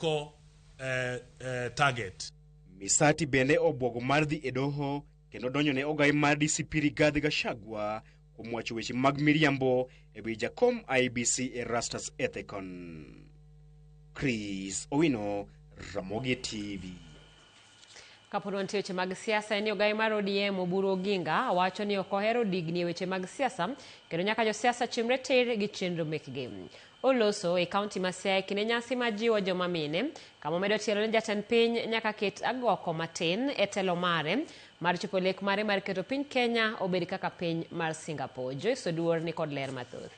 Ko target. Misati bende obwogo mar dhi e doho kendo donjo ne ogai mar DCP Rigathi Gachagua kuom wacho weche mag miriambo e wi jakom IEBC Erastus Ethekon. Chris Owino, Ramogi TV. Kapod wantie weche mag siasa en ni ogai mar ODM Oburu Oginga wacho ni ok ohero digni e weche mag siasa kendo nyaka josiasa chimre tir gi chenro mekgi. Oloso e kaunti ma Siaya kinde nyasi mar jiwo joma mine kama omedo tielo ni jatend piny nyaka ket agoko matin e telo mare mar chopo lek mare mar keto piny Kenya obed kaka piny mar Singapore. Joyce Oduor ni kod ler mathoth.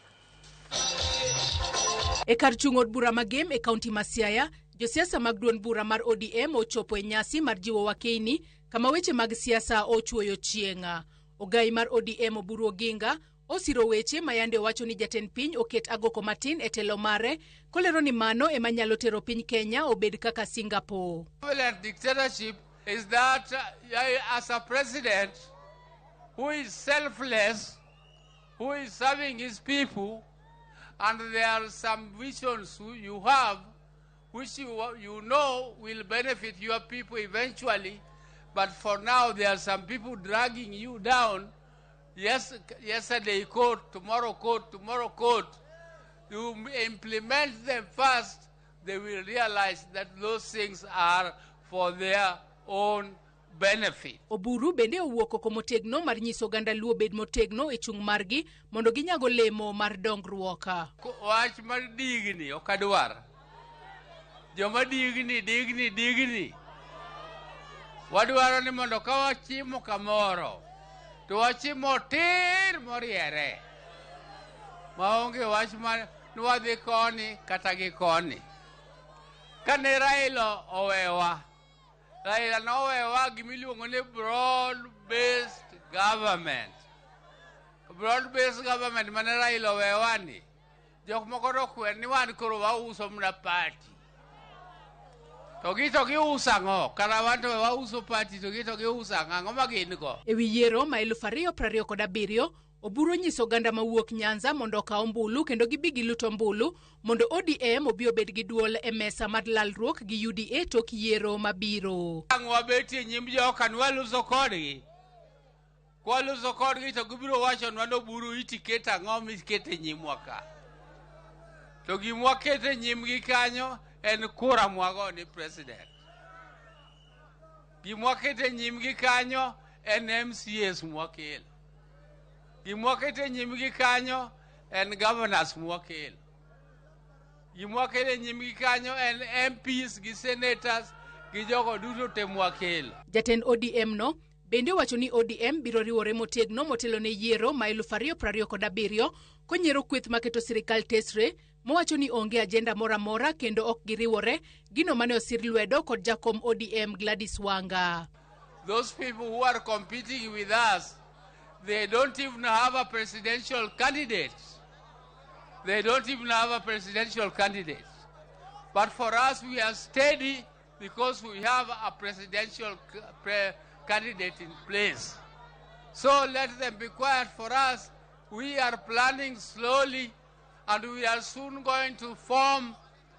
E kar chung' od bura ma Gem e kaunti ma Siaya, josiasa mag duond bura mar ODM ochopo e nyasi mar jiwo wakeini kama weche mag siasa ochuoyo chieng'. Ogai mar ODM Oburu Oginga osiro weche ma yande owacho ni jatend piny oket agoko matin e telo mare, kolero ni mano ema nyalo tero piny Kenya obed kaka Singapore. Dictatorship is that as a president who is selfless, who is serving his people, and there are some visions you have which you know will benefit your people eventually, but for now there are some people dragging you down. Yes, yesterday court, tomorrow court, tomorrow court. You implement them first, they will realize that those things are for their own benefit. Oburu bende owuok oko motegno mar nyiso oganda Luo bed motegno e chung' margi mondo ginyago lemo mar dongruok. Wach mar digni ok adwar. Joma digni, digni, digni. Wadwaro ni mondo ka wachimo kamoro, to wachimo tir moriere. Maonge wach mar ni wadhi koni kata gi koni. Kane Raila owewa, Raila nowewa gimiluongo ni broad-based government. Broad-based government mane Raila owewa ni, jok moko nokwer ni wan koro wauso mana party. To gi to giuso ang'o? Kara wan to wauso party to gi to giuso ang'o? Ang'o ma gin go? E wi yiero ma 2027, Oburu onyiso oganda mawuok Nyanza mondo okaw ombulu kendo gibi gilut ombulu mondo ODM obi obed gi duol e mesa mar lalruok gi UDA tok yiero mabiro. Ang' wabetie nyim joka nwaloso kodgi. Kwaloso kodgi to gibiro wachonwa ni Oburu itiketo ang'o miketo e nyimwa ka. To gima waketo e nyimgi kanyo en kura mwago ni president. Gima waketo e nyimgi kanyo en MCAs mwakelo. Gima waketo e nyimgi kanyo en governors mwakelo. Gima wakelo e nyimgi kanyo en MPs gi senators gi jogo duto te mwakelo. Jatend ODM no bende owacho ni ODM biro riwore motegno motelo ne yiero ma 2027 konyiero kweth maketo sirikal tesre mowacho ni onge ajenda moro amora kendo ok giriwore gino mane osir lwedo kod jakom ODM Gladys Wanga. Those people who are competing with us, they don't even have a presidential candidate. They don't even have a presidential candidate. But for us, we are steady because we have a presidential candidate in place. So let them be quiet for us. We are planning slowly, and we are soon going to form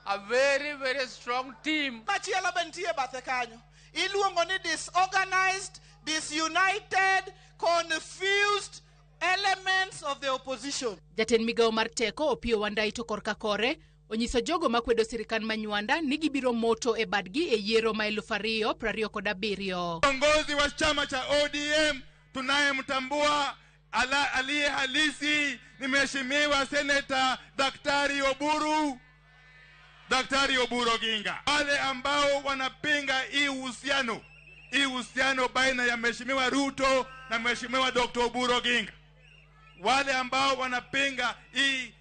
a very, very strong team. Machielo be nitie bathe kanyo. Iluongo ni disorganized, disunited, confused elements of the opposition. Jatend migawo mar teko Opiyo Wandayi to korka kore onyiso jogo makwedo sirikal ma Nywanda ni gibiro moto e badgi e yiero ma 2027. Kiongozi wa chama cha ODM tunayemtambua aliye halisi ni Mheshimiwa Seneta Daktari Oburu, Daktari Oburu Oginga. Wale ambao wanapinga hii uhusiano baina ya Mheshimiwa Ruto na Mheshimiwa Dr. Oburu Oginga, wale ambao wanapinga hii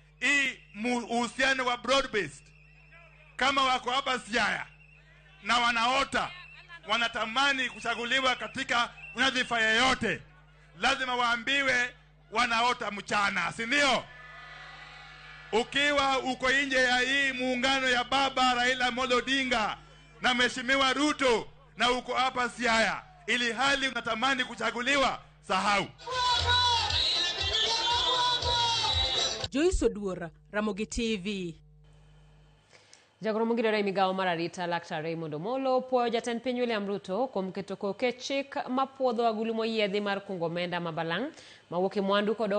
uhusiano wa broad based, kama wako hapa Siaya na wanaota wanatamani kuchaguliwa katika nyadhifa yoyote, lazima waambiwe wanaota mchana, si ndio? Ukiwa uko nje ya hii muungano ya baba Raila Amolo Odinga na Mheshimiwa Ruto na uko hapa Siaya ili hali unatamani kuchaguliwa, sahau. Joyce Oduor, Ramogi TV. Jagoro mongirore e migawo mar arita Laktar Raymond Omolo puoyo jatend piny William Ruto kuom keto koke chik mapuodho agulu moyiedhi mar kungo omenda ma balang' mawuok e mwandu kod